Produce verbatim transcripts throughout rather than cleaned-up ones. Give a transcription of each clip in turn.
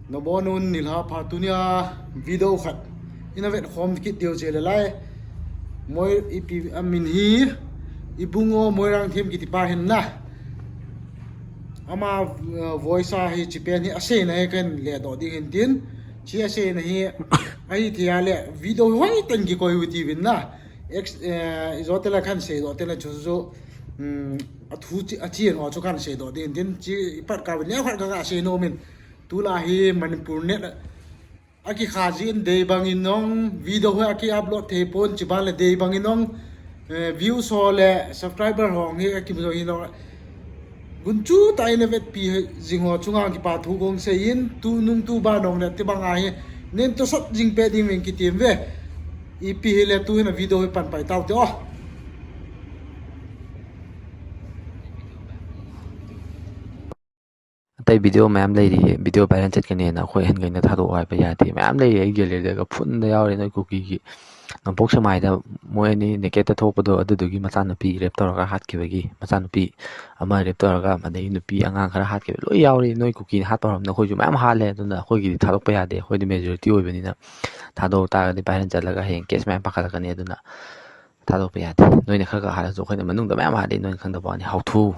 Nabonun nilhah pha, tunia video khat ina vet khom kit diu che le lai. Moi ipi amin hi, Ibungo Moirangthem kiti pa hin na. Ama, uh, voice a hi chi pen hi aseina hi kan le doh ding hin tin. Chi aseina hi ahi thei a le video hoi ten kikoi u ti vin na. Ex, eh, ijo tela kan sei doh tela chu chu, um, a thu chi, a chi en ho chu kan sei doh ding hin tin. Chi ipat ka vin ne khat ka ka sei nom in. Tulai hi Manipur net a kikha jin dei bangin ong video hi aki upload thei pon, chi ban le dei bangin ong, eh, views ho le subscriber ho hi aki mu jong in ong. Gunchu tah in avetpi jing ho chunga kipa thu kong sei in, tunung tuban ong le ti bang a hi nen tosot jing pe ding vin kitim ve. Ipi hile tu hin a video hi pan pai tau te o. Atai video mayam lei di, video viral chat kani na, khoi hen kani na thado ai pa ya ti. Mayam lei di, ai gel le ka phun da yau le noi Kuki ki. Nang pok se mai da, moi ni ne ke ta tho pa do, adu du ki macha nupi, rep tor ka hat ki ba ki, macha nupi, ama rep tor ka, ma dei nupi, angang kara hat ki ba, loi yau le noi Kuki hat pa rom na khoi ju mayam ha le, tu na khoi ki thado pa ya de, khoi di majority oi ba ni na. Thado ta ka di viral chat la ka hen, case mayam pa ka la kani tu na. Thado pa ya de, noi ne kha ka ha la jo khoi na manung da mayam ha de, noi khang da ba ni how to.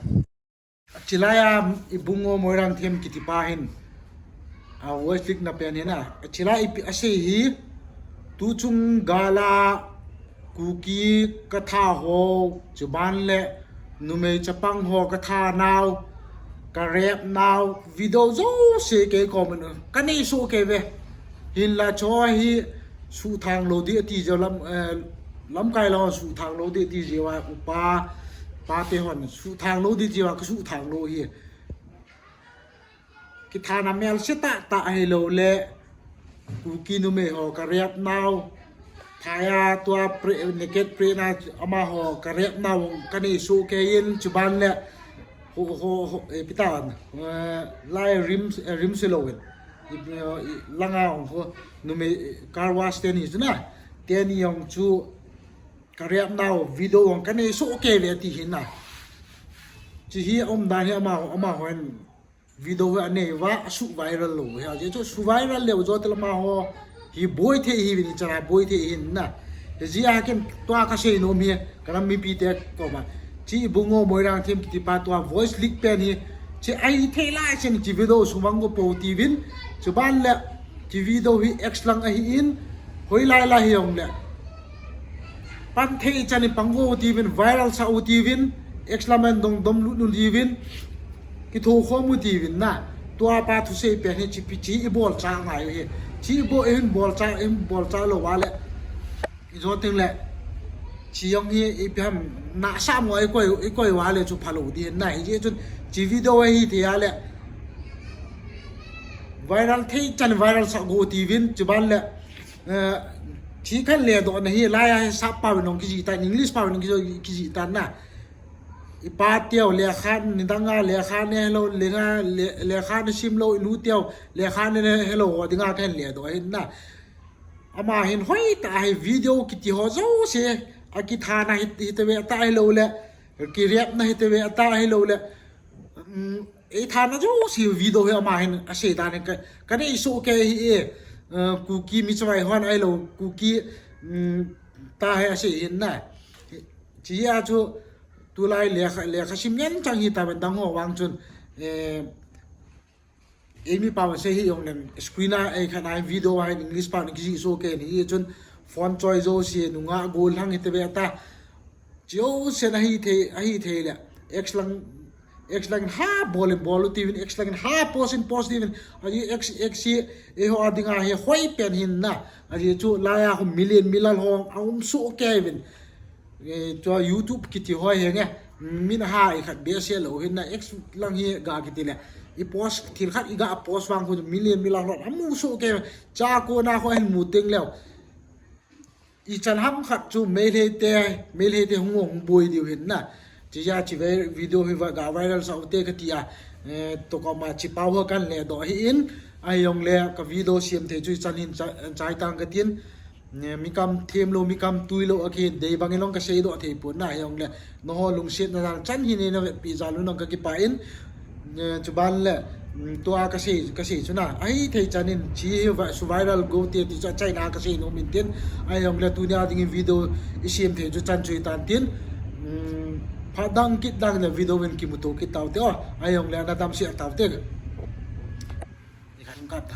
Chilai a Ibungo Moirangthem kiti pa hin. A voice leak na pen hin a. Chilai ipi asei hi. Tu chung gal a Kuki ka tha ho, chuban le numei chapang ho ka tha nau, ka rep nau, video jouse kei comment u. Ka nei soh kei ve. Hin la cho hi suthang lo di ati jo lam, eh, lamkai lo suthang lo di ati jo a upa, pa te hon suthang lo di jo a ka suthang lo hi. Kithana mel se tah tah hi lo le, Kuki numei ho ka rep nau, thaya tua pre, naked pre na ama ho ka rep nau, ka nei soh kei in, chuban le, ho, ho, ho, eh, pitan, eh, lai rim, eh, rim se lo in. I, eh, i, langa ong ho, numei, eh, car wash te ni chu na, te ni ong chu, ka rep nau, video ong ka nei soh kei ve ti hin na. Chi hi om dan hi ama, ama hon, video hi a nei va, a su viral lo, hi a, je chu su viral le, jo tel ma ho, hi boi thei hi vin, chara boi thei hin na. Hi ji a ken tua ka sei nom hi, ka nam mipi te ko ma. Chi Ibungo Moirangthem kiti pa tua voice leak pen hi, chi ai thei lai chen chi video sumang ko po ti vin, chuban le, chi video hi X lang ahi in, hoi lai lai hi ong le. Pan thei chan i pang go u ti vin, viral sa u ti vin, X lam en dong dom lut u ti vin, ki tho khom u ti vin na. Tua pa thusei pen hi chi pi chi i bol cha ngai u hi. Chi i bol, i hin bol cha, i hin bol cha lo va le. I jo ting le. Chi ong hi i pi ham na sa mo i koi, i koi va le chu pha lo di na. Hi je chun chi video hi thei a le. Viral thei chan viral sa go u ti vin, chuban le. Eh, chi kan le doh na hi, lai a hi sap pau nong kiji tan, English pau nong kiji, kiji tan na. I pa teu lekha, nidang a lekha ne lo, lenga, le, lekha ne sim lo, i nu teu lekha ne, ne he lo, ho dinga kan le doh hin na. Ama hin hoi ta hi video kiti ho jouse, a kithana hi, hi te ve ta hi lo le, ki rep na hi te ve ta hi lo le. Um, Ei thana jouse video hi ama hin asei dan hi ka, ka nei soh kei hi e, eh, Kuki mi chawai hon ai lo, Kuki, um, ta hi asei hin na. Chi a chu tulai lekha, lekha sim ngen chang hi ta ben dang ho vang chun, eh, ei mi pa sei hi ong len screen a ei khan ai video a hin English pa ni kiji soh kei ni hi chun phone choi jouse nunga gol hang hi te ve ta. Jouse na hi thei, ahi thei le. X lang, X lang ha bol in bol u ti vin, X lang ha post in post ti vin. Aji X, X hi, eiho a dinga hi hoi pen hin na. Aji chu lai a hum million milal hong, a um soh kei vin. Eh, tua YouTube kiti hoi henge. Min ha i khat be se lo hin na X lang hi ga kiti le. I post, thil khat i ga post vang khu million milal hong, a mu soh kei. Cha ko na ho hin mu teng leo. I chan ham khat chu Meitei te, Meitei te hung hung boi diu hin na. Chi ja chi ve video hi va ga viral sa u te ka ti a. Eh, to ka ma chi pau ha kan le doh hi in. Ai ong le ka video siam thei chu i chan hin cha, chai tang ka tin. Eh, mi kam them lo, mi kam tui lo a ki dei bang i long ka sei doh thei pon na hi ong le. No ho lungsiat na dan chan hin na ve pi ja lu nang ka ki pa in. Chuban le tua kasei, kasei chu na, ahithei chan in chi hi va-, su viral go te ti chu achaina kasei nom in tin, ahijongle tunia dingin video isem thei chu chan chu hitan tin, phat dang kit dang le video in kimuto kit taute o, ahijongle ana damsel taute. Ikhat um kap ta.